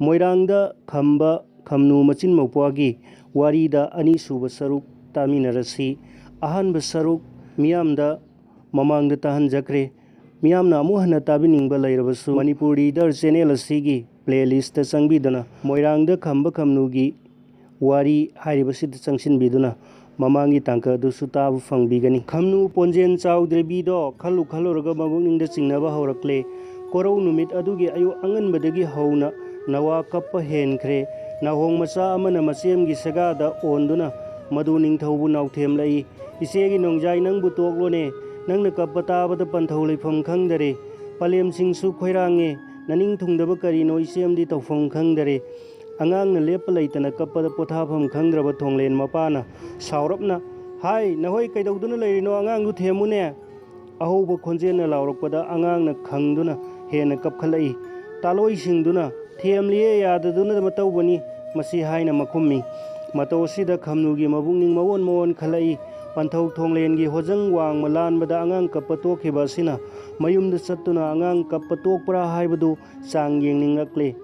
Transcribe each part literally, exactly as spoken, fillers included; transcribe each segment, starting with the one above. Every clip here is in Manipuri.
ꯃꯣꯏꯔꯥꯡꯗ ꯈꯝꯕ ꯈꯝꯅꯨ ꯃꯆꯤꯟ ꯃꯧꯄ꯭ꯋꯥꯒꯤ ꯋꯥꯔꯤꯗ ꯑꯅꯤꯁꯨꯕ ꯁꯔꯨꯛ ꯇꯥꯃꯤꯟꯅꯔꯁꯤ꯫ ꯑꯍꯥꯟꯕ ꯁꯔꯨꯛ ꯃꯤꯌꯥꯝꯗ ꯃꯃꯥꯡꯗ ꯇꯥꯍꯟꯖꯈ꯭ꯔꯦ꯫ ꯃꯤꯌꯥꯝꯅ ꯑꯃꯨꯛ ꯍꯟꯅ ꯇꯥꯕꯤꯅꯤꯡꯕ ꯂꯩꯔꯕꯁꯨ ꯃꯅꯤꯄꯨꯔ ꯔꯤꯗꯔ ꯆꯦꯅꯦꯜ ꯑꯁꯤꯒꯤ ꯄ꯭ꯂꯦꯂꯤꯁꯇ ꯆꯪꯕꯤꯗꯨꯅ ꯃꯣꯏꯔꯥꯡꯗ ꯈꯝꯕ ꯈꯝꯅꯨꯒꯤ ꯋꯥꯔꯤ ꯍꯥꯏꯔꯤꯕꯁꯤꯗ ꯆꯪꯁꯤꯟꯕꯤꯗꯨꯅ ꯃꯃꯥꯡꯒꯤ ꯇꯥꯡꯀꯛ ꯑꯗꯨꯁꯨ ꯇꯥꯕ ꯐꯪꯕꯤꯒꯅꯤ꯫ ꯈꯝꯅꯨ ꯄꯣꯟꯖꯦꯟ ꯆꯥꯎꯗ꯭ꯔꯦꯕꯤꯗꯣ ꯈꯜꯂꯨ ꯈꯜꯂꯨꯔꯒ ꯃꯕꯨꯛꯅꯤꯡꯗ ꯆꯤꯡꯅꯕ ꯍꯧꯔꯛꯂꯦ꯫ ꯀꯣꯔꯧ ꯅꯨꯃꯤꯠ ꯑꯗꯨꯒꯤ ꯑꯌꯨꯛ ꯑꯉꯟꯕꯗꯒꯤ ꯍꯧꯅ ꯅꯋꯥ ꯀꯞꯄ ꯍꯦꯟꯈ꯭ꯔꯦ꯫ ꯅꯥꯍꯣꯡ ꯃꯆꯥ ꯑꯃꯅ ꯃꯆꯦꯝꯒꯤ ꯁꯦꯒꯥꯗ ꯑꯣꯟꯗꯨꯅ ꯃꯗꯨ ꯅꯤꯡꯊꯧꯕꯨ ꯅꯥꯎꯊꯦꯝꯂꯛꯏ꯫ "ꯏꯆꯦꯒꯤ ꯅꯣꯡꯖꯥꯏ ꯅꯪꯕꯨ ꯇꯣꯛꯂꯣꯅꯦ, ꯅꯪꯅ ꯀꯞꯄ ꯇꯥꯕꯗ ꯄꯟꯊꯧ ꯂꯩꯐꯝ ꯈꯪꯗꯔꯦ꯫ ꯄꯂꯦꯝꯁꯤꯡꯁꯨ ꯈꯣꯏꯔꯥꯡꯉꯦ, ꯅꯅꯤꯡ ꯊꯨꯡꯗꯕ ꯀꯔꯤꯅꯣ ꯏꯆꯦꯝꯗꯤ ꯇꯧꯐꯝ ꯈꯪꯗꯔꯦ"꯫ ꯑꯉꯥꯡꯅ ꯂꯦꯞꯄ ꯂꯩꯇꯅ ꯀꯞꯄꯗ ꯄꯣꯊꯥꯐꯝ ꯈꯪꯗ꯭ꯔꯕ ꯊꯣꯡꯂꯦꯟ ꯃꯄꯥꯅ ꯁꯥꯎꯔꯞꯅ, "ꯍꯥꯏ, ꯅꯈꯣꯏ ꯀꯩꯗꯧꯗꯨꯅ ꯂꯩꯔꯤꯅꯣ? ꯑꯉꯥꯡꯗꯨ ꯊꯦꯝꯃꯨꯅꯦ!" ꯑꯍꯧꯕ ꯈꯣꯟꯖꯦꯜꯅ ꯂꯥꯎꯔꯛꯄꯗ ꯑꯉꯥꯡꯅ ꯈꯪꯗꯨꯅ ꯍꯦꯟꯅ ꯀꯞꯈꯠꯂꯛꯏ꯫ ꯇꯥꯂꯣꯏꯁꯤꯡꯗꯨꯅ, "ꯊꯦꯝꯂꯤꯌꯦ, ꯌꯥꯗꯗꯨꯅ ꯃꯇꯧꯕꯅꯤ" ꯃꯁꯤ ꯍꯥꯏꯅ ꯃꯈꯨꯝꯃꯤ꯫ ꯃꯇꯧ ꯑꯁꯤꯗ ꯈꯝꯅꯨꯒꯤ ꯃꯕꯨꯛꯅꯤꯡ ꯃꯑꯣꯟ ꯃꯑꯣꯟ ꯈꯜꯂꯛꯏ꯫ ꯄꯟꯊꯧ ꯊꯣꯡꯂꯦꯟꯒꯤ ꯍꯣꯖꯪ ꯋꯥꯡꯃ ꯂꯥꯟꯕꯗ ꯑꯉꯥꯡ ꯀꯞꯄ ꯇꯣꯛꯈꯤꯕ ꯑꯁꯤꯅ ꯃꯌꯨꯝꯗ ꯆꯠꯇꯨꯅ ꯑꯉꯥꯡ ꯀꯞꯄ ꯇꯣꯛꯄ꯭ꯔꯥ ꯍꯥꯏꯕꯗꯨ ꯆꯥꯡ ꯌꯦꯡꯅꯤꯡꯂꯛꯂꯦ꯫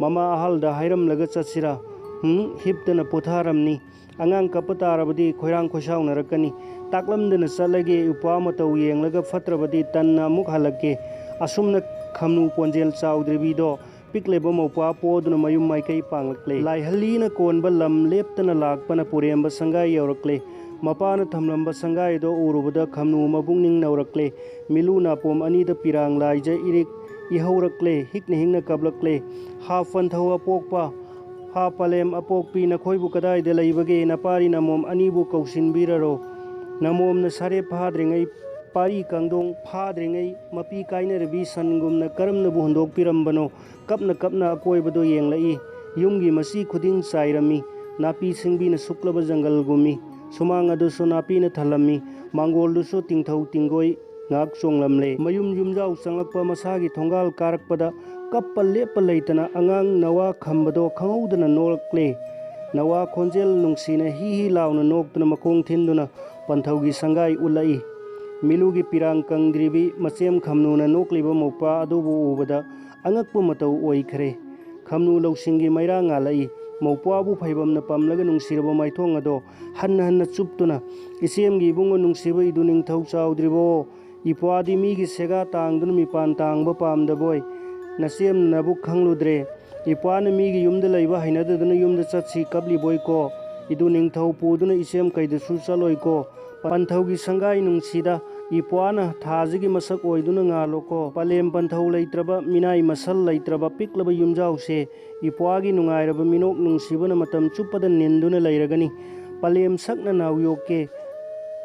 ꯃꯃꯥ ꯑꯍꯜꯗ ꯍꯥꯏꯔꯝꯂꯒ ꯆꯠꯁꯤꯔꯥ? ꯍꯨꯝ, ꯍꯤꯞꯇꯅ ꯄꯣꯊꯥꯔꯝꯅꯤ꯫ ꯑꯉꯥꯡ ꯀꯞꯄ ꯇꯥꯔꯕꯗꯤ ꯈꯣꯏꯔꯥꯡ ꯈꯣꯏꯁꯥꯎꯅꯔꯛꯀꯅꯤ꯫ ꯇꯥꯛꯂꯝꯗꯅ ꯆꯠꯂꯒꯦ, ꯎꯄꯥ ꯃꯇꯧ ꯌꯦꯡꯂꯒ ꯐꯠꯇ꯭ꯔꯕꯗꯤ ꯇꯟꯅ ꯑꯃꯨꯛ ꯍꯜꯂꯛꯀꯦ꯫ ꯑꯁꯨꯝꯅ ꯈꯝꯅꯨ ꯄꯣꯟꯖꯦꯜ ꯆꯥꯎꯗ꯭ꯔꯤꯕꯤꯗꯣ ꯄꯤꯛꯂꯤꯕ ꯃꯧꯄ꯭ꯋꯥ ꯄꯣꯗꯨꯅ ꯃꯌꯨꯝ ꯃꯥꯏꯀꯩ ꯄꯥꯡꯂꯛꯂꯦ꯫ ꯂꯥꯏꯍꯜꯂꯤꯅ ꯀꯣꯟꯕ ꯂꯝ ꯂꯦꯞꯇꯅ ꯂꯥꯛꯄꯅ ꯄꯨꯔꯦꯝꯕ ꯁꯪꯒꯥꯏ ꯌꯧꯔꯛꯂꯦ꯫ ꯃꯄꯥꯅ ꯊꯝꯂꯝꯕ ꯁꯪꯒꯥꯏꯗꯣ ꯎꯔꯨꯕꯗ ꯈꯝꯅꯨ ꯃꯕꯨꯛꯅꯤꯡ ꯅꯧꯔꯛꯂꯦ꯫ ꯃꯤꯂꯨ ꯅꯥꯄꯣꯝ ꯑꯅꯤꯗ ꯄꯤꯔꯥꯡ ꯂꯥꯏꯖ ꯏꯔꯤꯛ ꯏꯍꯧꯔꯛꯂꯦ꯫ ꯍꯤꯛꯅ ꯍꯤꯛꯅ ꯀꯞꯂꯛꯂꯦ꯫ "ꯍꯥ ꯄꯟꯊꯧ ꯑꯄꯣꯛꯄ, ꯍꯥ ꯄꯂꯦꯝ ꯑꯄꯣꯛꯄꯤ, ꯅꯈꯣꯏꯕꯨ ꯀꯗꯥꯏꯗ ꯂꯩꯕꯒꯦ? ꯅꯄꯥꯔꯤ ꯅꯃꯣꯝ ꯑꯅꯤꯕꯨ ꯀꯧꯁꯤꯟꯕꯤꯔꯔꯣ꯫ ꯅꯃꯣꯝꯅ ꯁꯥꯔꯦꯞ ꯐꯥꯗ꯭ꯔꯤꯉꯩ, ꯄꯥꯔꯤ ꯀꯥꯡꯗꯣꯡ ꯐꯥꯗ꯭ꯔꯤꯉꯩ, ꯃꯄꯤ ꯀꯥꯏꯅꯔꯕꯤ ꯁꯟꯒꯨꯝꯅ ꯀꯔꯝꯅꯕꯨ ꯍꯨꯟꯗꯣꯛꯄꯤꯔꯝꯕꯅꯣ?" ꯀꯞꯅ ꯀꯞꯅ ꯑꯀꯣꯏꯕꯗꯨ ꯌꯦꯡꯂꯛꯏ꯫ ꯌꯨꯝꯒꯤ ꯃꯆꯤ ꯈꯨꯗꯤꯡ ꯆꯥꯏꯔꯝꯃꯤ꯫ ꯅꯥꯄꯤ ꯁꯤꯡꯕꯤꯅ ꯁꯨꯛꯂꯕ ꯖꯪꯒꯜꯒꯨꯝꯃꯤ꯫ ꯁꯨꯃꯥꯡ ꯑꯗꯨꯁꯨ ꯅꯥꯄꯤꯅ ꯊꯜꯂꯝꯃꯤ꯫ ꯃꯥꯡꯒꯣꯜꯗꯨꯁꯨ ꯇꯤꯡꯊꯧ ꯇꯤꯡꯒꯣꯏ ꯉꯥꯛ ꯆꯣꯡꯂꯝꯂꯦ꯫ ꯃꯌꯨꯝ ꯌꯨꯝꯖꯥꯎ ꯆꯪꯂꯛꯄ ꯃꯁꯥꯒꯤ ꯊꯣꯡꯒꯥꯜ ꯀꯥꯔꯛꯄꯗ ꯀꯞꯄ ꯂꯦꯞꯄ ꯂꯩꯇꯅ ꯑꯉꯥꯡ ꯅꯋꯥ ꯈꯝꯕꯗꯣ ꯈꯪꯍꯧꯗꯅ ꯅꯣꯛꯂꯛꯂꯦ꯫ ꯅꯋꯥ ꯈꯣꯟꯖꯦꯜ ꯅꯨꯡꯁꯤꯅ ꯍꯤ ꯍꯤ ꯂꯥꯎꯅ ꯅꯣꯛꯇꯨꯅ ꯃꯈꯣꯡ ꯊꯤꯟꯗꯨꯅ ꯄꯟꯊꯧꯒꯤ ꯁꯪꯒꯥꯏ ꯎꯠꯂꯛꯏ꯫ ꯃꯤꯂꯨꯒꯤ ꯄꯤꯔꯥꯡ ꯀꯪꯗ꯭ꯔꯤꯕꯤ ꯃꯆꯦꯝ ꯈꯝꯅꯨꯅ ꯅꯣꯛꯂꯤꯕ ꯃꯧꯄ꯭ꯋꯥ ꯑꯗꯨꯕꯨ ꯎꯕꯗ ꯑꯉꯛꯄ ꯃꯇꯧ ꯑꯣꯏꯈ꯭ꯔꯦ꯫ ꯈꯝꯅꯨ ꯂꯧꯁꯤꯡꯒꯤ ꯃꯩꯔꯥ ꯉꯥꯜꯂꯛꯏ꯫ ꯃꯧꯄ꯭ꯋꯥꯕꯨ ꯐꯩꯕꯝꯅ ꯄꯝꯂꯒ ꯅꯨꯡꯁꯤꯔꯕ ꯃꯥꯏꯊꯣꯡ ꯑꯗꯣ ꯍꯟꯅ ꯍꯟꯅ ꯆꯨꯞꯇꯨꯅ, "ꯏꯆꯦꯝꯒꯤ ꯏꯕꯨꯡꯉꯣ ꯅꯨꯡꯁꯤꯕ ꯏꯗꯨ ꯅꯤꯡꯊꯧ ꯆꯥꯎꯗ꯭ꯔꯤꯕꯣ? ꯏꯄ꯭ꯋꯥꯗꯤ ꯃꯤꯒꯤ ꯁꯦꯒꯥ ꯇꯥꯡꯗꯨꯅ ꯃꯤꯄꯥꯟ ꯇꯥꯡꯕ ꯄꯥꯝꯗꯕꯣꯏ, ꯅꯆꯦꯝꯅ ꯅꯕꯨꯛ ꯈꯪꯂꯨꯗ꯭ꯔꯦ꯫ ꯏꯄ꯭ꯋꯥꯅ ꯃꯤꯒꯤ ꯌꯨꯝꯗ ꯂꯩꯕ ꯍꯩꯅꯗꯗꯨꯅ ꯌꯨꯝꯗ ꯆꯠꯁꯤ ꯀꯞꯂꯤꯕꯣꯏꯀꯣ? ꯏꯗꯨ ꯅꯤꯡꯊꯧ ꯄꯨꯗꯨꯅ ꯏꯆꯦꯝ ꯀꯩꯗꯁꯨ ꯆꯠꯂꯣꯏꯀꯣ? ꯄꯟꯊꯧꯒꯤ ꯁꯪꯒꯥꯏ ꯅꯨꯡꯁꯤꯗ ꯏꯄ꯭ꯋꯥꯅ ꯊꯥꯁꯤꯒꯤ ꯃꯁꯛ ꯑꯣꯏꯗꯨꯅ ꯉꯥꯜꯂꯣꯀꯣ꯫ ꯄꯂꯦꯝ ꯄꯟꯊꯧ ꯂꯩꯇ꯭ꯔꯕ, ꯃꯤꯅꯥꯏ ꯃꯁꯜ ꯂꯩꯇ꯭ꯔꯕ ꯄꯤꯛꯂꯕ ꯌꯨꯝꯖꯥꯎꯁꯦ ꯏꯄ꯭ꯋꯥꯒꯤ ꯅꯨꯡꯉꯥꯏꯔꯕ ꯃꯤꯅꯣꯛ ꯅꯨꯡꯁꯤꯕꯅ ꯃꯇꯝ ꯆꯨꯞꯄꯗ ꯅꯤꯟꯗꯨꯅ ꯂꯩꯔꯒꯅꯤ꯫ ꯄꯂꯦꯝ ꯁꯛꯅ ꯅꯥꯎ ꯌꯣꯛꯀꯦ,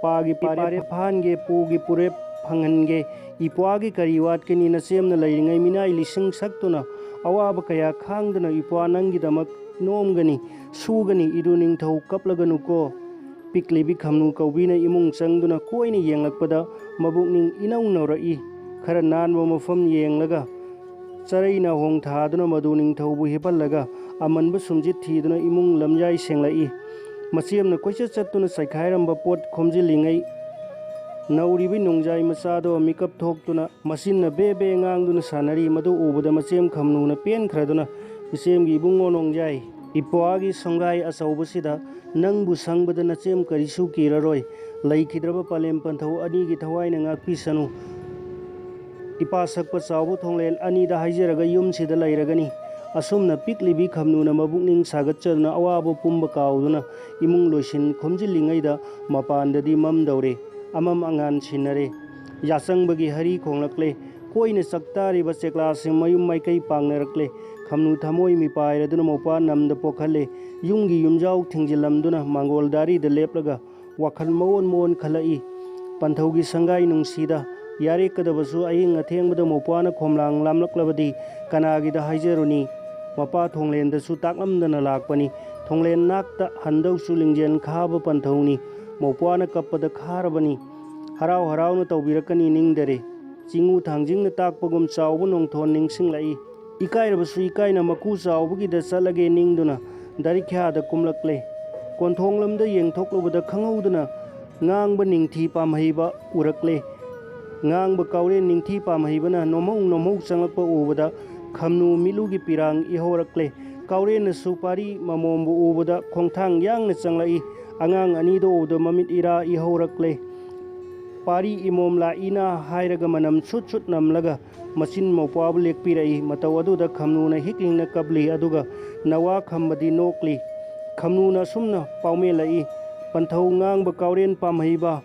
ꯄꯥꯒꯤ ꯄꯥꯔꯦꯞ ꯐꯥꯍꯟꯒꯦ, ꯄꯨꯒꯤ ꯄꯨꯔꯦꯞ ꯐꯪꯍꯟꯒꯦ꯫ ꯏꯄ꯭ꯋꯥꯒꯤ ꯀꯔꯤ ꯋꯥꯠꯀꯅꯤ? ꯅꯆꯦꯝꯅ ꯂꯩꯔꯤꯉꯩ ꯃꯤꯅꯥꯏ ꯂꯤꯁꯤꯡ ꯁꯛꯇꯨꯅ ꯑꯋꯥꯕ ꯀꯌꯥ ꯈꯥꯡꯗꯨꯅ ꯏꯄ꯭ꯋꯥ ꯅꯪꯒꯤꯗꯃꯛ ꯅꯣꯝꯒꯅꯤ, ꯁꯨꯒꯅꯤ꯫ ꯏꯗꯨ ꯅꯤꯡꯊꯧ ꯀꯞꯂꯒꯅꯨꯀꯣ꯫" ꯄꯤꯛꯂꯤꯕꯤ ꯈꯝꯅꯨ ꯀꯧꯕꯤꯅ ꯏꯃꯨꯡ ꯆꯪꯗꯨꯅ ꯀꯣꯏꯅ ꯌꯦꯡꯂꯛꯄꯗ ꯃꯕꯨꯛꯅꯤꯡ ꯏꯅꯧ ꯅꯧꯔꯛꯏ꯫ ꯈꯔ ꯅꯥꯟꯕ ꯃꯐꯝ ꯌꯦꯡꯂꯒ ꯆꯔꯩ ꯅꯥꯍꯣꯡ ꯊꯥꯗꯨꯅ ꯃꯗꯨ ꯅꯤꯡꯊꯧꯕꯨ ꯍꯤꯞꯍꯜꯂꯒ ꯑꯃꯟꯕ ꯁꯨꯝꯖꯤꯠ ꯊꯤꯗꯨꯅ ꯏꯃꯨꯡ ꯂꯝꯌꯥꯏ ꯁꯦꯡꯂꯛꯏ꯫ ꯃꯆꯦꯝꯅ ꯀꯣꯏꯆꯠ ꯆꯠꯇꯨꯅ ꯆꯥꯏꯈꯥꯏꯔꯝꯕ ꯄꯣꯠ ꯈꯣꯝꯖꯤꯜꯂꯤꯉꯩ ꯅꯧꯔꯤꯕꯤ ꯅꯣꯡꯖꯥꯏ ꯃꯆꯥꯗꯣ ꯃꯤꯀꯞ ꯊꯣꯛꯇꯨꯅ ꯃꯆꯤꯟꯅ ꯕꯦ ꯕꯦ ꯉꯥꯡꯗꯨꯅ ꯁꯥꯟꯅꯔꯤ꯫ ꯃꯗꯨ ꯎꯕꯗ ꯃꯆꯦꯝ ꯈꯝꯅꯨꯅ ꯄꯦꯟꯈ꯭ꯔꯗꯨꯅ, "ꯏꯆꯦꯝꯒꯤ ꯏꯕꯨꯡꯉꯣ ꯅꯣꯡꯖꯥꯏ, ꯏꯄ꯭ꯋꯥꯒꯤ ꯁꯪꯒꯥꯏ ꯑꯆꯧꯕꯁꯤꯗ ꯅꯪꯕꯨ ꯁꯪꯕꯗ ꯅꯆꯦꯝ ꯀꯔꯤꯁꯨ ꯀꯤꯔꯔꯣꯏ꯫ ꯂꯩꯈꯤꯗ꯭ꯔꯕ ꯄꯂꯦꯝ ꯄꯟꯊꯧ ꯑꯅꯤꯒꯤ ꯊꯋꯥꯏꯅ ꯉꯥꯛꯄꯤꯁꯅꯨ꯫ ꯏꯄꯥ ꯁꯛꯄ ꯆꯥꯎꯕ ꯊꯣꯡꯂꯦꯟ ꯑꯅꯤꯗ ꯍꯥꯏꯖꯔꯒ ꯌꯨꯝꯁꯤꯗ ꯂꯩꯔꯒꯅꯤ꯫" ꯑꯁꯨꯝꯅ ꯄꯤꯛꯂꯤꯕꯤ ꯈꯝꯅꯨꯅ ꯃꯕꯨꯛꯅꯤꯡ ꯁꯥꯒꯠꯆꯗꯨꯅ ꯑꯋꯥꯕ ꯄꯨꯝꯕ ꯀꯥꯎꯗꯨꯅ ꯏꯃꯨꯡ ꯂꯣꯏꯁꯤꯟ ꯈꯣꯝꯖꯤꯜꯂꯤꯉꯩꯗ ꯃꯄꯥꯟꯗꯗꯤ ꯃꯝꯗꯧꯔꯦ꯫ ꯑꯃꯝ ꯑꯉꯥꯟ ꯁꯤꯟꯅꯔꯦ꯫ ꯌꯥꯆꯪꯕꯒꯤ ꯍꯔꯤ ꯈꯣꯡꯂꯛꯂꯦ꯫ ꯀꯣꯏꯅ ꯆꯥꯛꯇꯥꯔꯤꯕ ꯆꯦꯛꯂꯥꯁꯤꯡ ꯃꯌꯨꯝ ꯃꯥꯏꯀꯩ ꯄꯥꯡꯅꯔꯛꯂꯦ꯫ ꯈꯝꯅꯨ ꯊꯃꯣꯏ ꯃꯤꯄꯥꯏꯔꯗꯨꯅ ꯃꯧꯄ꯭ꯋꯥ ꯅꯝꯗ ꯄꯣꯛꯍꯜꯂꯦ꯫ ꯌꯨꯝꯒꯤ ꯌꯨꯝꯖꯥꯎ ꯊꯤꯡꯖꯤꯜꯂꯝꯗꯨꯅ ꯃꯥꯡꯒꯣꯜ ꯗꯥꯔꯤꯗ ꯂꯦꯞꯂꯒ ꯋꯥꯈꯜ ꯃꯑꯣꯟ ꯃꯑꯣꯟ ꯈꯜꯂꯛꯏ꯫ ꯄꯟꯊꯧꯒꯤ ꯁꯪꯒꯥꯏ ꯅꯨꯡꯁꯤꯗ ꯌꯥꯔꯦꯛꯀꯗꯕꯁꯨ ꯑꯍꯤꯡ ꯑꯊꯦꯡꯕꯗ ꯃꯧꯄ꯭ꯋꯥꯅ ꯈꯣꯝꯂꯥꯡ ꯂꯥꯝꯂꯛꯂꯕꯗꯤ ꯀꯅꯥꯒꯤꯗ ꯍꯥꯏꯖꯔꯨꯅꯤ? ꯃꯄꯥ ꯊꯣꯡꯂꯦꯟꯗꯁꯨ ꯇꯥꯛꯂꯝꯗꯅ ꯂꯥꯛꯄꯅꯤ꯫ ꯊꯣꯡꯂꯦꯟ ꯅꯥꯛꯇ ꯍꯟꯗꯧꯁꯨ ꯂꯤꯡꯖꯦꯜ ꯈꯥꯕ ꯄꯟꯊꯧꯅꯤ꯫ ꯃꯧꯄ꯭ꯋꯥꯅ ꯀꯞꯄꯗ ꯈꯥꯔꯕꯅꯤ꯫ ꯍꯔꯥꯎ ꯍꯔꯥꯎꯅ ꯇꯧꯕꯤꯔꯛꯀꯅꯤ ꯅꯤꯡꯗꯔꯦ꯫ ꯆꯤꯡꯉꯨ ꯊꯥꯡꯖꯤꯡꯅ ꯇꯥꯛꯄꯒꯨꯝ ꯆꯥꯎꯕ ꯅꯣꯡꯊꯣꯟ ꯅꯤꯡꯁꯤꯡꯂꯛꯏ꯫ ꯏꯀꯥꯏꯔꯕꯁꯨ ꯏꯀꯥꯏꯅ ꯃꯀꯨ ꯆꯥꯎꯕꯒꯤꯗ ꯆꯠꯂꯒꯦ ꯅꯤꯡꯗꯨꯅ ꯗꯥꯔꯤꯈ꯭ꯌꯥꯗ ꯀꯨꯝꯂꯛꯂꯦ꯫ ꯀꯣꯟꯊꯣꯡꯂꯝꯗ ꯌꯦꯡꯊꯣꯛꯂꯨꯕꯗ ꯈꯪꯍꯧꯗꯅ ꯉꯥꯡꯕ ꯅꯤꯡꯊꯤ ꯄꯥꯝꯍꯩꯕ ꯎꯔꯛꯂꯦ꯫ ꯉꯥꯡꯕ ꯀꯥꯎꯔꯦ ꯅꯤꯡꯊꯤ ꯄꯥꯝꯍꯩꯕꯅ ꯅꯣꯝꯍꯧ ꯅꯣꯝꯍꯧ ꯆꯪꯂꯛꯄ ꯎꯕꯗ ꯈꯝꯅꯨ ꯃꯤꯠꯂꯨꯒꯤ ꯄꯤꯔꯥꯡ ꯏꯍꯧꯔꯛꯂꯦ꯫ ꯀꯥꯎꯔꯦꯟꯅꯁꯨ ꯄꯥꯔꯤ ꯃꯃꯣꯝꯕꯨ ꯎꯕꯗ ꯈꯣꯡꯊꯥꯡ ꯌꯥꯡꯅ ꯆꯪꯂꯛꯏ꯫ ꯑꯉꯥꯡ ꯑꯅꯤꯗꯣ ꯎꯕꯗ ꯃꯃꯤꯠ ꯏꯔꯥ ꯏꯍꯧꯔꯛꯂꯦ꯫ ꯄꯥꯔꯤ ꯏꯃꯣꯝ ꯂꯥꯛꯏꯅ ꯍꯥꯏꯔꯒ ꯃꯅꯝ ꯁꯨꯠ ꯁꯨꯠ ꯅꯝꯂꯒ ꯃꯆꯤꯟ ꯃꯧꯄ꯭ꯋꯥꯕꯨ ꯂꯦꯛꯄꯤꯔꯛꯏ꯫ ꯃꯇꯧ ꯑꯗꯨꯗ ꯈꯝꯅꯨꯅ ꯍꯤꯛ ꯍꯤꯡꯅ ꯀꯞꯂꯤ, ꯑꯗꯨꯒ ꯅꯋꯥ ꯈꯝꯕꯗꯤ ꯅꯣꯛꯂꯤ꯫ ꯈꯝꯅꯨꯅ ꯑꯁꯨꯝꯅ ꯄꯥꯎꯃꯦꯜꯂꯛꯏ, "ꯄꯟꯊꯧ ꯉꯥꯡꯕ ꯀꯥꯎꯔꯦꯟ ꯄꯥꯝꯍꯩꯕ,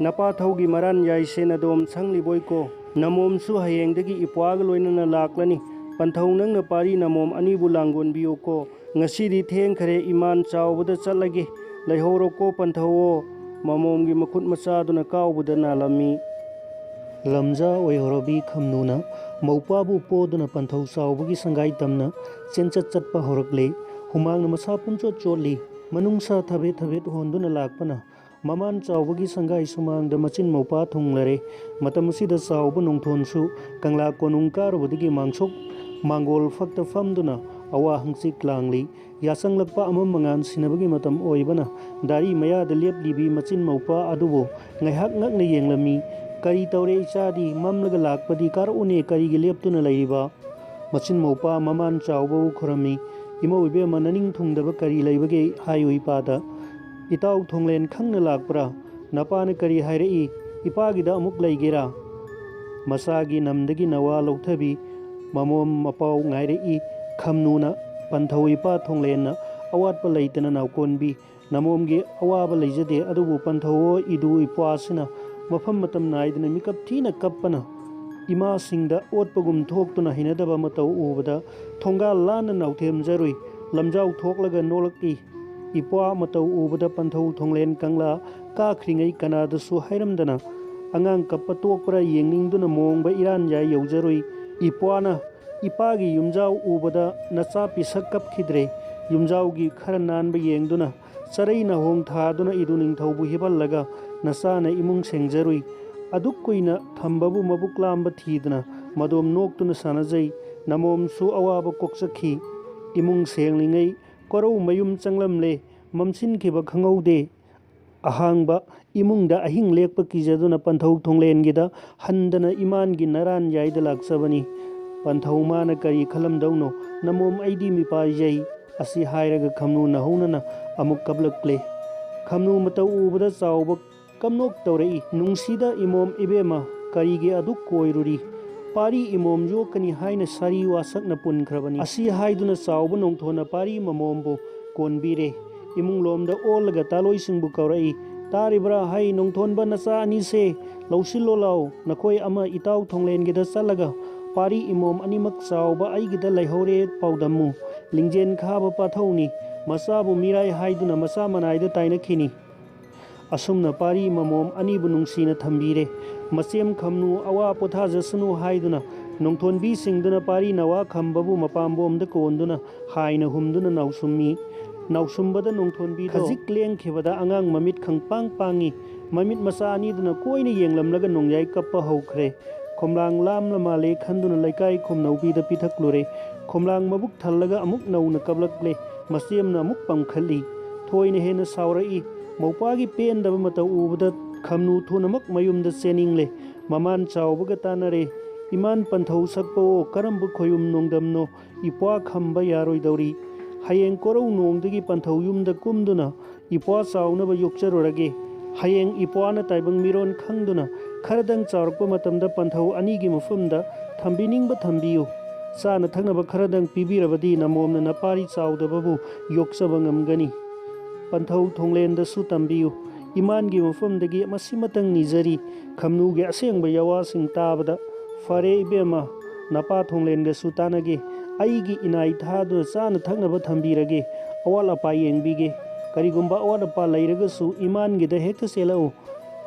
ꯅꯄꯥ ꯊꯧꯒꯤ ꯃꯔꯥꯟ ꯌꯥꯏꯁꯦ ꯅꯗꯣꯝ ꯁꯪꯂꯤꯕꯣꯏꯀꯣ? ꯅꯃꯣꯝꯁꯨ ꯍꯌꯦꯡꯗꯒꯤ ꯏꯄ꯭ꯋꯥꯒ ꯂꯣꯏꯅꯅ ꯂꯥꯛꯂꯅꯤ꯫ ꯄꯟꯊꯧ ꯅꯪꯅ ꯄꯥꯔꯤ ꯅꯃꯣꯝ ꯑꯅꯤꯕꯨ ꯂꯥꯡꯒꯣꯟꯕꯤꯌꯨꯀꯣ꯫ ꯉꯁꯤꯗꯤ ꯊꯦꯡꯈꯔꯦ, ꯏꯃꯥꯟ ꯆꯥꯎꯕꯗ ꯆꯠꯂꯒꯦ꯫ ꯂꯩꯍꯧꯔꯣꯀꯣ ꯄꯟꯊꯧꯑꯣ꯫" ꯃꯃꯣꯝꯒꯤ ꯃꯈꯨꯠ ꯃꯆꯥꯗꯨꯅ ꯀꯥꯎꯕꯗ ꯅꯥꯜꯂꯝꯃꯤ꯫ ꯂꯝꯖꯥ ꯑꯣꯏꯍꯧꯔꯕꯤ ꯈꯝꯅꯨꯅ ꯃꯧꯄ꯭ꯋꯥꯕꯨ ꯄꯣꯗꯨꯅ ꯄꯟꯊꯧ ꯆꯥꯎꯕꯒꯤ ꯁꯪꯒꯥꯏ ꯇꯝꯅ ꯆꯦꯟꯆꯠ ꯆꯠꯄ ꯍꯧꯔꯛꯂꯦ꯫ ꯍꯨꯃꯥꯡꯅ ꯃꯁꯥ ꯄꯨꯝꯆꯣꯠ ꯆꯣꯠꯂꯤ꯫ ꯃꯅꯨꯡꯁꯥ ꯊꯕꯦꯠ ꯊꯕꯦꯠ ꯍꯣꯟꯗꯨꯅ ꯂꯥꯛꯄꯅ ꯃꯃꯥꯟ ꯆꯥꯎꯕꯒꯤ ꯁꯪꯒꯥꯏ ꯁꯨꯃꯥꯡꯗ ꯃꯆꯤꯟ ꯃꯧꯄꯥ ꯊꯨꯡꯂꯔꯦ꯫ ꯃꯇꯝ ꯑꯁꯤꯗ ꯆꯥꯎꯕ ꯅꯣꯡꯊꯣꯟꯁꯨ ꯀꯪꯂꯥ ꯀꯣꯅꯨꯡ ꯀꯥꯔꯨꯕꯗꯒꯤ ꯃꯥꯡꯁꯣꯛ ꯃꯥꯡꯒꯣꯜ ꯐꯛꯇ ꯐꯝꯗꯨꯅ ꯑꯋꯥ ꯍꯪꯆꯤꯠ ꯂꯥꯡꯂꯤ꯫ ꯌꯥꯆꯪꯂꯛꯄ ꯑꯃꯝ ꯃꯉꯥꯟ ꯁꯤꯟꯅꯕꯒꯤ ꯃꯇꯝ ꯑꯣꯏꯕꯅ ꯗꯥꯔꯤ ꯃꯌꯥꯗ ꯂꯦꯞꯂꯤꯕꯤ ꯃꯆꯤꯟ ꯃꯧꯄꯥ ꯑꯗꯨꯕꯨ ꯉꯥꯏꯍꯥꯛ ꯉꯛꯅ ꯌꯦꯡꯂꯝꯃꯤ꯫ "ꯀꯔꯤ ꯇꯧꯔꯦ ꯏꯆꯥꯗꯤ? ꯃꯝꯂꯒ ꯂꯥꯛꯄꯗꯤ ꯀꯥꯔꯛꯎꯅꯦ, ꯀꯔꯤꯒꯤ ꯂꯦꯞꯇꯨꯅ ꯂꯩꯔꯤꯕ?" ꯃꯆꯤꯟ ꯃꯧꯄꯥ ꯃꯃꯥꯟ ꯆꯥꯎꯕꯕꯨ ꯈꯨꯔꯝꯃꯤ꯫ "ꯏꯃꯧ ꯏꯕꯦꯝꯃ, ꯅꯅꯤꯡ ꯊꯨꯡꯗꯕ ꯀꯔꯤ ꯂꯩꯕꯒꯦ ꯍꯥꯏꯌꯨ ꯏꯄꯥꯗ꯫ ꯏꯇꯥꯎ ꯊꯣꯡꯂꯦꯟ ꯈꯪꯅ ꯂꯥꯛꯄ꯭ꯔꯥ? ꯅꯄꯥꯅ ꯀꯔꯤ ꯍꯥꯏꯔꯛꯏ? ꯏꯄꯥꯒꯤꯗ ꯑꯃꯨꯛ ꯂꯩꯒꯦꯔꯥ?" ꯃꯆꯥꯒꯤ ꯅꯝꯗꯒꯤ ꯅꯋꯥ ꯂꯧꯊꯕꯤ ꯃꯃꯣꯝ ꯃꯄꯥꯎ ꯉꯥꯏꯔꯛꯏ꯫ ꯈꯝꯅꯨꯅ, "ꯄꯟꯊꯧ ꯏꯄꯥ ꯊꯣꯡꯂꯦꯟꯅ ꯑꯋꯥꯠꯄ ꯂꯩꯇꯅ ꯅꯥꯎꯀꯣꯟꯕꯤ꯫ ꯅꯃꯣꯝꯒꯤ ꯑꯋꯥꯕ ꯂꯩꯖꯗꯦ, ꯑꯗꯨꯕꯨ ꯄꯟꯊꯧꯑꯣ ꯏꯗꯨ ꯏꯄ꯭ꯋꯥꯁꯤꯅ ꯃꯐꯝ ꯃꯇꯝ ꯅꯥꯏꯗꯅ ꯃꯤꯀꯞ ꯊꯤꯅ ꯀꯞꯄꯅ ꯏꯃꯥꯁꯤꯡꯗ ꯑꯣꯠꯄꯒꯨꯝ ꯊꯣꯛꯇꯨꯅ ꯍꯩꯅꯗꯕ ꯃꯇꯧ ꯎꯕꯗ ꯊꯣꯡꯒꯥꯜ ꯂꯥꯟꯅ ꯅꯥꯎꯊꯦꯝꯖꯔꯨꯏ꯫ ꯂꯝꯖꯥꯎ ꯊꯣꯛꯂꯒ ꯅꯣꯛꯂꯛꯏ꯫ ꯏꯄ꯭ꯋꯥ ꯃꯇꯧ ꯎꯕꯗ ꯄꯟꯊꯧ ꯊꯣꯡꯂꯦꯟ ꯀꯪꯂꯥ ꯀꯥꯈ꯭ꯔꯤꯉꯩ ꯀꯅꯥꯗꯁꯨ ꯍꯥꯏꯔꯝꯗꯅ ꯑꯉꯥꯡ ꯀꯞꯄ ꯇꯣꯛꯄ꯭ꯔꯥ ꯌꯦꯡꯅꯤꯡꯗꯨꯅ ꯃꯣꯡꯕ ꯏꯔꯥꯟ ꯌꯥꯏ ꯌꯧꯖꯔꯨꯏ꯫ ꯏꯄ꯭ꯋꯥꯅ ꯏꯄꯥꯒꯤ ꯌꯨꯝꯖꯥꯎ ꯎꯕꯗ ꯅꯆꯥ ꯄꯤꯁꯛ ꯀꯞꯈꯤꯗ꯭ꯔꯦ꯫ ꯌꯨꯝꯖꯥꯎꯒꯤ ꯈꯔ ꯅꯥꯟꯕ ꯌꯦꯡꯗꯨꯅ ꯆꯔꯩ ꯅꯥꯍꯣꯡ ꯊꯥꯗꯨꯅ ꯏꯗꯨ ꯅꯤꯡꯊꯧꯕꯨ ꯍꯤꯞꯍꯜꯂꯒ ꯅꯆꯥꯅ ꯏꯃꯨꯡ ꯁꯦꯡꯖꯔꯨꯏ꯫ ꯑꯗꯨꯛ ꯀꯨꯏꯅ ꯊꯝꯕꯕꯨ ꯃꯕꯨꯛ ꯂꯥꯝꯕ ꯊꯤꯗꯅ ꯃꯗꯣꯝ ꯅꯣꯛꯇꯨꯅ ꯁꯥꯟꯅꯖꯩ꯫ ꯅꯃꯣꯝꯁꯨ ꯑꯋꯥꯕ ꯀꯣꯛꯆꯈꯤ꯫ ꯏꯃꯨꯡ ꯁꯦꯡꯂꯤꯉꯩ ꯀꯣꯔꯧ ꯃꯌꯨꯝ ꯆꯪꯂꯝꯂꯦ꯫ ꯃꯝꯁꯤꯟꯈꯤꯕ ꯈꯪꯍꯧꯗꯦ꯫ ꯑꯍꯥꯡꯕ ꯏꯃꯨꯡꯗ ꯑꯍꯤꯡ ꯂꯦꯛꯄ ꯀꯤꯖꯗꯨꯅ ꯄꯟꯊꯧ ꯊꯣꯡꯂꯦꯟꯒꯤꯗ ꯍꯟꯗꯅ ꯏꯃꯥꯟꯒꯤ ꯅꯔꯥꯟ ꯌꯥꯏꯗ ꯂꯥꯛꯆꯕꯅꯤ꯫ "ꯄꯟꯊꯧ, ꯃꯥꯅ ꯀꯔꯤ ꯈꯜꯂꯝꯗꯧꯅꯣ? ꯅꯃꯣꯝ ꯑꯩꯗꯤ ꯃꯤꯄꯥꯏꯖꯩ"꯫ ꯑꯁꯤ ꯍꯥꯏꯔꯒ ꯈꯝꯅꯨ ꯅꯧꯍꯧꯅꯅ ꯑꯃꯨꯛ ꯀꯞꯂꯛꯂꯦ꯫ ꯈꯝꯅꯨ ꯃꯇꯧ ꯎꯕꯗ ꯆꯥꯎꯕ ꯀꯝꯅꯣꯛ ꯇꯧꯔꯛꯏ꯫ "ꯅꯨꯡꯁꯤꯗ ꯏꯃꯣꯝ ꯏꯕꯦꯝꯃ, ꯀꯔꯤꯒꯤ ꯑꯗꯨꯛ ꯀꯣꯏꯔꯨꯔꯤ? ꯄꯥꯔꯤ ꯏꯃꯣꯝ ꯌꯣꯛꯀꯅꯤ ꯍꯥꯏꯅ ꯁꯥꯔꯤ ꯋꯥꯁꯛꯅ ꯄꯨꯟꯈ꯭ꯔꯕꯅꯤ"꯫ ꯑꯁꯤ ꯍꯥꯏꯗꯨꯅ ꯆꯥꯎꯕ ꯅꯣꯡꯊꯣꯟꯅ ꯄꯥꯔꯤ ꯃꯃꯣꯝꯕꯨ ꯀꯣꯟꯕꯤꯔꯦ꯫ ꯏꯃꯨꯡ ꯂꯣꯝꯗ ꯑꯣꯜꯂꯒ ꯇꯥꯂꯣꯏꯁꯤꯡꯕꯨ ꯀꯧꯔꯛꯏ꯫ "ꯇꯥꯔꯤꯕ꯭ꯔꯥ ꯍꯩ ꯅꯣꯡꯊꯣꯟꯕ ꯅꯆꯥ ꯑꯅꯤꯁꯦ? ꯂꯧꯁꯤꯜꯂꯣ ꯂꯥꯎ꯫ ꯅꯈꯣꯏ ꯑꯃ ꯏꯇꯥꯎ ꯊꯣꯡꯂꯦꯟꯒꯤꯗ ꯆꯠꯂꯒ ꯄꯥꯔꯤ ꯏꯃꯣꯝ ꯑꯅꯤꯃꯛ ꯆꯥꯎꯕ ꯑꯩꯒꯤꯗ ꯂꯩꯍꯧꯔꯦ ꯄꯥꯎꯗꯝꯃꯨ꯫ ꯂꯤꯡꯖꯦꯜ ꯈꯥꯕ ꯄꯥꯊꯧꯅꯤ꯫ ꯃꯆꯥꯕꯨ ꯃꯤꯔꯥꯏ ꯍꯥꯏꯗꯨꯅ ꯃꯆꯥ ꯃꯅꯥꯏꯗ ꯇꯥꯏꯅꯈꯤꯅꯤ"꯫ ꯑꯁꯨꯝꯅ ꯄꯥꯔꯤ ꯃꯃꯣꯝ ꯑꯅꯤꯕꯨ ꯅꯨꯡꯁꯤꯅ ꯊꯝꯕꯤꯔꯦ꯫ ꯃꯆꯦꯝ ꯈꯝꯅꯨ ꯑꯋꯥ ꯄꯣꯊꯥꯖꯁꯅꯨ ꯍꯥꯏꯗꯨꯅ ꯅꯣꯡꯊꯣꯟꯕꯤꯁꯤꯡꯗꯨꯅ ꯄꯥꯔꯤ ꯅꯋꯥ ꯈꯝꯕꯕꯨ ꯃꯄꯥꯝꯕꯣꯝꯗ ꯀꯣꯟꯗꯨꯅ ꯍꯥꯏꯅ ꯍꯨꯝꯗꯨꯅ ꯅꯥꯎꯁꯨꯝꯃꯤ꯫ ꯅꯥꯎꯁꯨꯝꯕꯗ ꯅꯣꯡꯊꯣꯟꯕꯤꯗꯣ ꯈꯖꯤꯛ ꯂꯦꯡꯈꯤꯕꯗ ꯑꯉꯥꯡ ꯃꯃꯤꯠ ꯈꯪꯄꯥꯡ ꯄꯥꯡꯉꯤ꯫ ꯃꯃꯤꯠ ꯃꯆꯥ ꯑꯅꯤꯗꯨꯅ ꯀꯣꯏꯅ ꯌꯦꯡꯂꯝꯂꯒ ꯅꯣꯡꯌꯥꯏ ꯀꯞꯄ ꯍꯧꯈ꯭ꯔꯦ꯫ ꯈꯣꯝꯂꯥꯡ ꯂꯥꯝꯂ ꯃꯥꯜꯂꯦ ꯈꯟꯗꯨꯅ ꯂꯩꯀꯥꯏ ꯈꯨꯝꯅꯧꯕꯤꯗ ꯄꯤꯊꯛꯂꯨꯔꯦ꯫ ꯈꯣꯝꯂꯥꯡ ꯃꯕꯨꯛ ꯊꯜꯂꯒ ꯑꯃꯨꯛ ꯅꯧꯅ ꯀꯞꯂꯛꯂꯦ꯫ ꯃꯆꯦꯝꯅ ꯑꯃꯨꯛ ꯄꯝꯈꯠꯂꯤ꯫ ꯊꯣꯏꯅ ꯍꯦꯟꯅ ꯁꯥꯎꯔꯛꯏ꯫ ꯃꯧꯄꯥꯒꯤ ꯄꯦꯟꯗꯕ ꯃꯇꯧ ꯎꯕꯗ ꯈꯝꯅꯨ ꯊꯨꯅꯃꯛ ꯃꯌꯨꯝꯗ ꯆꯦꯟꯅꯤꯡꯂꯦ꯫ ꯃꯃꯥꯟ ꯆꯥꯎꯕꯒ ꯇꯥꯟꯅꯔꯦ꯫ "ꯏꯃꯥꯟ ꯄꯟꯊꯧ ꯁꯛꯄꯑꯣ, ꯀꯔꯝꯕ ꯈꯣꯌꯨꯝ ꯅꯣꯡꯗꯝꯅꯣ? ꯏꯄ꯭ꯋꯥ ꯈꯝꯕ ꯌꯥꯔꯣꯏꯗꯧꯔꯤ꯫ ꯍꯌꯦꯡ ꯀꯣꯔꯧ ꯅꯣꯡꯗꯒꯤ ꯄꯟꯊꯧ ꯌꯨꯝꯗ ꯀꯨꯝꯗꯨꯅ ꯏꯄ꯭ꯋꯥ ꯆꯥꯎꯅꯕ ꯌꯣꯛꯆꯔꯨꯔꯒꯦ꯫ ꯍꯌꯦꯡ ꯏꯄ꯭ꯋꯥꯅ ꯇꯥꯏꯕꯪ ꯃꯤꯔꯣꯟ ꯈꯪꯗꯨꯅ ꯈꯔꯗꯪ ꯆꯥꯎꯔꯛꯄ ꯃꯇꯝꯗ ꯄꯟꯊꯧ ꯑꯅꯤꯒꯤ ꯃꯐꯝꯗ ꯊꯝꯕꯤꯅꯤꯡꯕ ꯊꯝꯕꯤꯌꯨ꯫ ꯆꯥꯅ ꯊꯛꯅꯕ ꯈꯔꯗꯪ ꯄꯤꯕꯤꯔꯕꯗꯤ ꯅꯃꯣꯝꯅ ꯅꯄꯥꯔꯤ ꯆꯥꯎꯗꯕꯕꯨ ꯌꯣꯛꯆꯕ ꯉꯝꯒꯅꯤ꯫ ꯄꯟꯊꯧ ꯊꯣꯡꯂꯦꯟꯗꯁꯨ ꯇꯝꯕꯤꯌꯨ꯫ ꯏꯃꯥꯟꯒꯤ ꯃꯐꯝꯗꯒꯤ ꯃꯁꯤꯃꯇꯪ ꯅꯤꯖꯔꯤ"꯫ ꯈꯝꯅꯨꯒꯤ ꯑꯁꯦꯡꯕ ꯌꯥꯋꯥꯁꯤꯡ ꯇꯥꯕꯗ, "ꯐꯔꯦ ꯏꯕꯦꯝꯃ, ꯅꯄꯥ ꯊꯣꯡꯂꯦꯟꯒꯁꯨ ꯇꯥꯟꯅꯒꯦ꯫ ꯑꯩꯒꯤ ꯏꯅꯥꯏ ꯊꯥꯗꯨꯅ ꯆꯥꯅ ꯊꯛꯅꯕ ꯊꯝꯕꯤꯔꯒꯦ꯫ ꯑꯋꯥꯠ ꯑꯄꯥ ꯌꯦꯡꯕꯤꯒꯦ꯫ ꯀꯔꯤꯒꯨꯝꯕ ꯑꯋꯥꯠ ꯑꯄꯥ ꯂꯩꯔꯒꯁꯨ ꯏꯃꯥꯟꯒꯤꯗ ꯍꯦꯛꯇ ꯆꯦꯜꯂꯛꯎ"꯫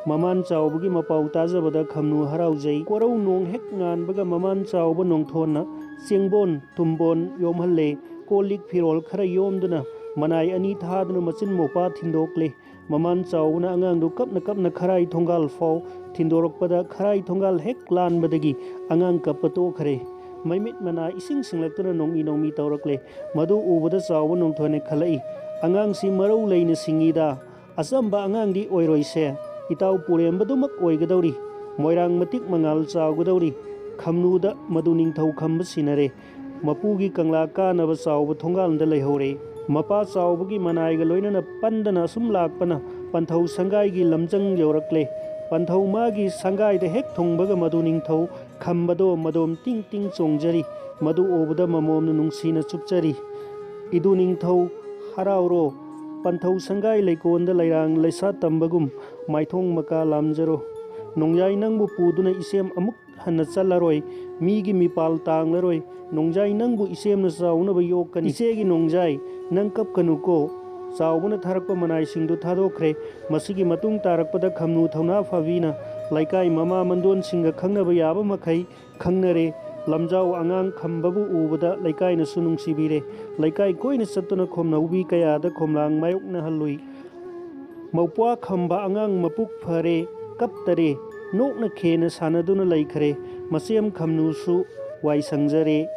ꯃꯃꯥꯟ ꯆꯥꯎꯕꯒꯤ ꯃꯄꯥꯎ ꯇꯥꯖꯕꯗ ꯈꯝꯅꯨ ꯍꯔꯥꯎꯖꯩ꯫ ꯀꯣꯔꯧ ꯅꯣꯡ ꯍꯦꯛ ꯉꯥꯟꯕꯒ ꯃꯃꯥꯟ ꯆꯥꯎꯕ ꯅꯣꯡꯊꯣꯟꯅ ꯆꯦꯡꯕꯣꯟ, ꯇꯨꯝꯕꯣꯟ ꯌꯣꯝꯍꯜꯂꯦ꯫ ꯀꯣꯜ ꯂꯤꯛ ꯐꯤꯔꯣꯜ ꯈꯔ ꯌꯣꯝꯗꯨꯅ ꯃꯅꯥꯏ ꯑꯅꯤ ꯊꯥꯗꯨꯅ ꯃꯆꯤꯟ ꯃꯧꯄꯥ ꯊꯤꯟꯗꯣꯛꯂꯦ꯫ ꯃꯃꯥꯟ ꯆꯥꯎꯕꯅ ꯑꯉꯥꯡꯗꯨ ꯀꯞꯅ ꯀꯞꯅ ꯈꯔꯥꯏ ꯊꯣꯡꯒꯥꯜ ꯐꯥꯎ ꯊꯤꯟꯗꯣꯔꯛꯄꯗ ꯈꯔꯥꯏ ꯊꯣꯡꯒꯥꯜ ꯍꯦꯛ ꯂꯥꯟꯕꯗꯒꯤ ꯑꯉꯥꯡ ꯀꯞꯄ ꯇꯣꯛꯈ꯭ꯔꯦ꯫ ꯃꯃꯤꯠ ꯃꯅꯥ ꯏꯁꯤꯡ ꯁꯤꯡꯂꯛꯇꯨꯅ ꯅꯣꯡꯃꯤ ꯅꯣꯡꯃꯤ ꯇꯧꯔꯛꯂꯦ꯫ ꯃꯗꯨ ꯎꯕꯗ ꯆꯥꯎꯕ ꯅꯣꯡꯊꯣꯟꯅ ꯈꯜꯂꯛꯏ, "ꯑꯉꯥꯡꯁꯤ ꯃꯔꯧ ꯂꯩꯅ ꯁꯤꯡꯉꯤꯗ꯫ ꯑꯆꯝꯕ ꯑꯉꯥꯡꯗꯤ ꯑꯣꯏꯔꯣꯏꯁꯦ꯫ ꯏꯇꯥꯎ ꯄꯨꯔꯦꯝꯕꯗꯨꯃꯛ ꯑꯣꯏꯒꯗꯧꯔꯤ꯫ ꯃꯣꯏꯔꯥꯡ ꯃꯇꯤꯛ ꯃꯉꯥꯜ ꯆꯥꯎꯒꯗꯧꯔꯤ"꯫ ꯈꯝꯅꯨꯗ ꯃꯗꯨ ꯅꯤꯡꯊꯧ ꯈꯝꯕ ꯁꯤꯟꯅꯔꯦ꯫ ꯃꯄꯨꯒꯤ ꯀꯪꯂꯥ ꯀꯥꯅꯕ ꯆꯥꯎꯕ ꯊꯣꯡꯒꯥꯜꯗ ꯂꯩꯍꯧꯔꯦ꯫ ꯃꯄꯥ ꯆꯥꯎꯕꯒꯤ ꯃꯅꯥꯏꯒ ꯂꯣꯏꯅꯅ ꯄꯟꯗꯅ ꯑꯁꯨꯝ ꯂꯥꯛꯄꯅ ꯄꯟꯊꯧ ꯁꯪꯒꯥꯏꯒꯤ ꯂꯝꯖꯪ ꯌꯧꯔꯛꯂꯦ꯫ ꯄꯟꯊꯧ ꯃꯥꯒꯤ ꯁꯪꯒꯥꯏꯗ ꯍꯦꯛ ꯊꯨꯡꯕꯒ ꯃꯗꯨ ꯅꯤꯡꯊꯧ ꯈꯝꯕꯗꯣ ꯃꯗꯣꯝ ꯇꯤꯡ ꯇꯤꯡ ꯆꯣꯡꯖꯔꯤ꯫ ꯃꯗꯨ ꯎꯕꯗ ꯃꯃꯣꯝꯅ ꯅꯨꯡꯁꯤꯅ ꯆꯨꯞꯆꯔꯤ꯫ "ꯏꯗꯨ ꯅꯤꯡꯊꯧ, ꯍꯔꯥꯎꯔꯣ꯫ ꯄꯟꯊꯧ ꯁꯪꯒꯥꯏ ꯂꯩꯀꯣꯟꯗ ꯂꯩꯔꯥꯡ ꯂꯩꯁꯥ ꯇꯝꯕꯒꯨꯝ ꯃꯥꯏꯊꯣꯡ ꯃꯀꯥ ꯂꯥꯝꯖꯔꯣ꯫ ꯅꯣꯡꯌꯥꯏ ꯅꯪꯕꯨ ꯄꯨꯗꯨꯅ ꯏꯆꯦꯝ ꯑꯃꯨꯛ ꯍꯟꯅ ꯆꯠꯂꯔꯣꯏ꯫ ꯃꯤꯒꯤ ꯃꯤꯄꯥꯜ ꯇꯥꯡꯂꯔꯣꯏ꯫ ꯅꯣꯡꯖꯥꯏ ꯅꯪꯕꯨ ꯏꯆꯦꯝꯅ ꯆꯥꯎꯅꯕ ꯌꯣꯛꯀꯅꯤ꯫ ꯏꯆꯦꯒꯤ ꯅꯣꯡꯖꯥꯏ, ꯅꯪ ꯀꯞꯀꯅꯨꯀꯣ꯫ ꯆꯥꯎꯕꯅ ꯊꯥꯔꯛꯄ ꯃꯅꯥꯏꯁꯤꯡꯗꯨ ꯊꯥꯗꯣꯛꯈ꯭ꯔꯦ꯫ ꯃꯁꯤꯒꯤ ꯃꯇꯨꯡ ꯇꯥꯔꯛꯄꯗ ꯈꯝꯅꯨ ꯊꯧꯅꯥ ꯐꯥꯕꯤꯅ ꯂꯩꯀꯥꯏ ꯃꯃꯥ ꯃꯟꯗꯣꯟꯁꯤꯡꯒ ꯈꯪꯅꯕ ꯌꯥꯕ ꯃꯈꯩ ꯈꯪꯅꯔꯦ꯫ ꯂꯝꯖꯥꯎ ꯑꯉꯥꯡ ꯈꯝꯕꯕꯨ ꯎꯕꯗ ꯂꯩꯀꯥꯏꯅꯁꯨ ꯅꯨꯡꯁꯤꯕꯤꯔꯦ꯫ ꯂꯩꯀꯥꯏ ꯀꯣꯏꯅ ꯆꯠꯇꯨꯅ ꯈꯣꯝꯅꯧꯕꯤ ꯀꯌꯥꯗ ꯈꯣꯝꯂꯥꯡ ꯃꯥꯌꯣꯛꯅꯍꯜꯂꯨꯏ꯫ ꯃꯧꯄ꯭ꯋꯥ ꯈꯝꯕ ꯑꯉꯥꯡ ꯃꯄꯨꯛ ꯐꯔꯦ, ꯀꯞꯇꯔꯦ, ꯅꯣꯛꯅ ꯈꯦꯅ ꯁꯥꯟꯅꯗꯨꯅ ꯂꯩꯈ꯭ꯔꯦ꯫ ꯃꯆꯦꯝ ꯈꯝꯅꯨꯁꯨ ꯋꯥꯏ ꯁꯪꯖꯔꯦ꯫